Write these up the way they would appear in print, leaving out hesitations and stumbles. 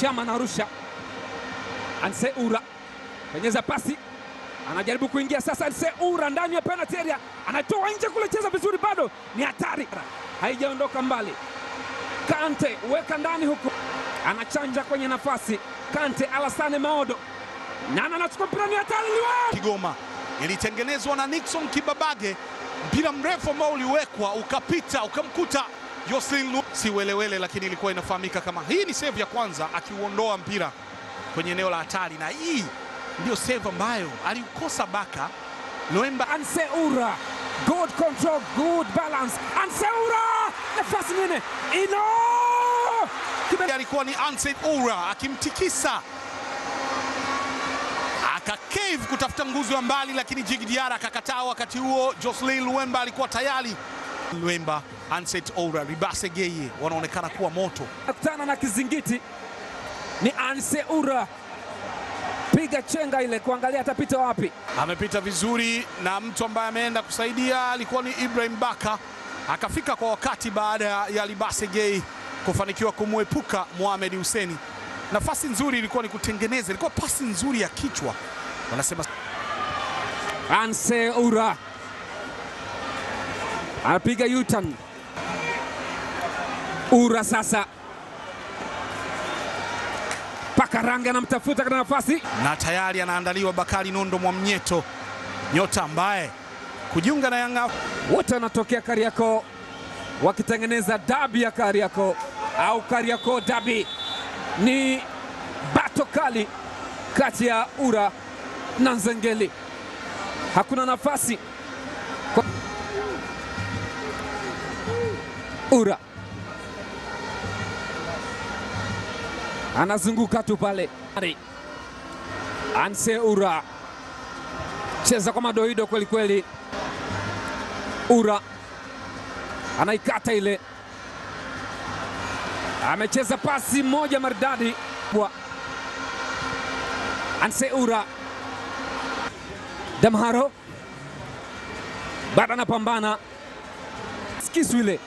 Shama anarusha, Anse Ura penyeza pasi, anajaribu kuingia sasa. Anse Ura ndani ya penalty area, anatoa nje kule, cheza vizuri, bado ni hatari, haijaondoka mbali. Kante weka ndani huku, anachanja kwenye nafasi. Kante Alassane Maodo nana anachukua mpira, ni hatari. Kigoma ilitengenezwa na Nixon Kibabage, mpira mrefu ambao uliwekwa ukapita ukamkuta Jocelyn si welewele, lakini ilikuwa inafahamika kama hii ni save ya kwanza, akiuondoa mpira kwenye eneo la hatari, na hii ndio save ambayo aliukosa Baka Loemba. Anseura, good control, good balance. Anseura, nafasi nyingine ino Alikuwa ni Anse Ura akimtikisa akakave kutafuta nguzo ya mbali, lakini Djigui Diarra akakataa. Wakati huo Jocelyn Luemba alikuwa tayari. Luemba, Anset Oura, Ribase Geye wanaonekana kuwa moto. Akutana na kizingiti ni Anse Ura, piga chenga ile kuangalia atapita wapi. Amepita vizuri na mtu ambaye ameenda kusaidia alikuwa ni Ibrahim Baka, akafika kwa wakati baada ya Libase Geye kufanikiwa kumwepuka Mohamed Hussein. Nafasi nzuri ilikuwa ni kutengeneza, ilikuwa pasi nzuri ya kichwa, wanasema. Anse Ura anapiga U-turn. Ura sasa paka rangi anamtafuta katika nafasi, na tayari anaandaliwa Bakari Nondo Mwamnyeto, nyota ambaye kujiunga na Yanga. Wote wanatokea Kariakoo wakitengeneza dabi ya Kariakoo au Kariakoo dabi. Ni bato kali kati ya Ura na Nzengeli. Hakuna nafasi kwa Ura, anazunguka tu pale. Anse Ura cheza kwa madoido kweli kweli. Ura anaikata ile, amecheza pasi moja maridadi. Anse Ura, Damharo bado anapambana, skisu ile.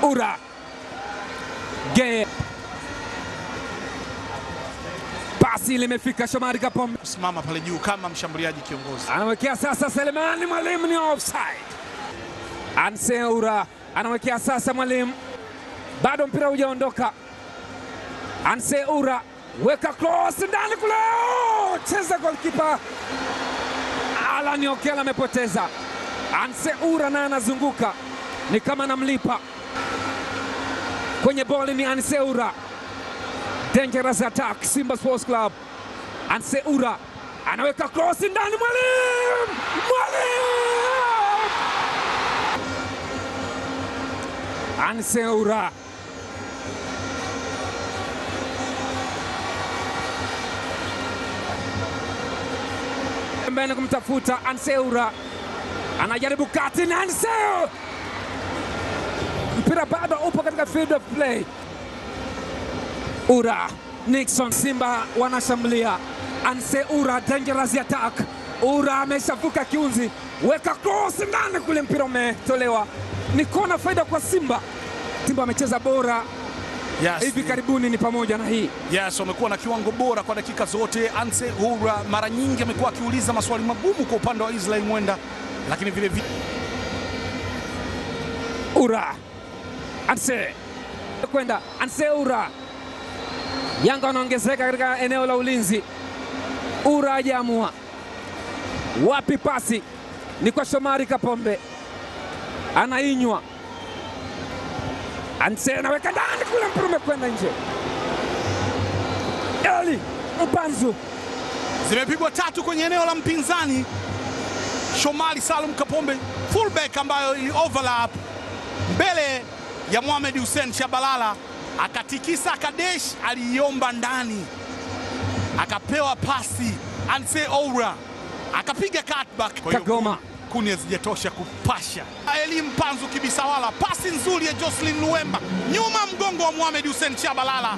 Ura Geye, pasi ile imefika Shomari Kapombe kusimama pale juu kama mshambuliaji kiongozi, anawekea sasa Selemani Mwalimu, ni offside. Anse Ura anawekea sasa Mwalimu, bado mpira hujaondoka. Anse Ura weka cross ndani kule, cheza goalkeeper Alan Okello amepoteza. Anse Ura naye anazunguka ni kama anamlipa kwenye boli. Ni Anse Ura, dangerous attack Simba Sports Club. Anse Ura anaweka cross ndani, Mwalimu, Mwalimu! Anse Ura mbele kumtafuta Anse Ura, anajaribu kati na Anse, mpira bado upo katika field of play. Ura Nixon, Simba wanashambulia. Anse Ura, dangerous attack. Ura ameshavuka kiunzi, weka cross ndani kule, mpira umetolewa. Ni kona faida kwa Simba. Simba amecheza bora hivi karibuni, ni pamoja na hii. Yes, wamekuwa na kiwango bora kwa dakika zote. Anse Ura mara nyingi amekuwa akiuliza maswali magumu kwa upande wa Israel Mwenda, lakini vile vile Ura Anse kwenda Anse Ura, Yanga wanaongezeka katika eneo la ulinzi. Ura hajaamua wapi pasi, ni kwa Shomari Kapombe, anainywa. Anse anaweka ndani kule, mpira umekwenda nje. Eli Mpanzu, zimepigwa tatu kwenye eneo la mpinzani. Shomari Salum Kapombe fullback ambayo ili overlap mbele ya Mohamed Hussein Shabalala, akatikisa akadesh, aliiomba ndani, akapewa pasi Anse Oura akapiga cutback. Kagoma kuni hazijatosha kupasha. Eli Mpanzu Kibisawala, pasi nzuri ya Jocelyn Luemba nyuma mgongo wa Mohamed Hussein Shabalala.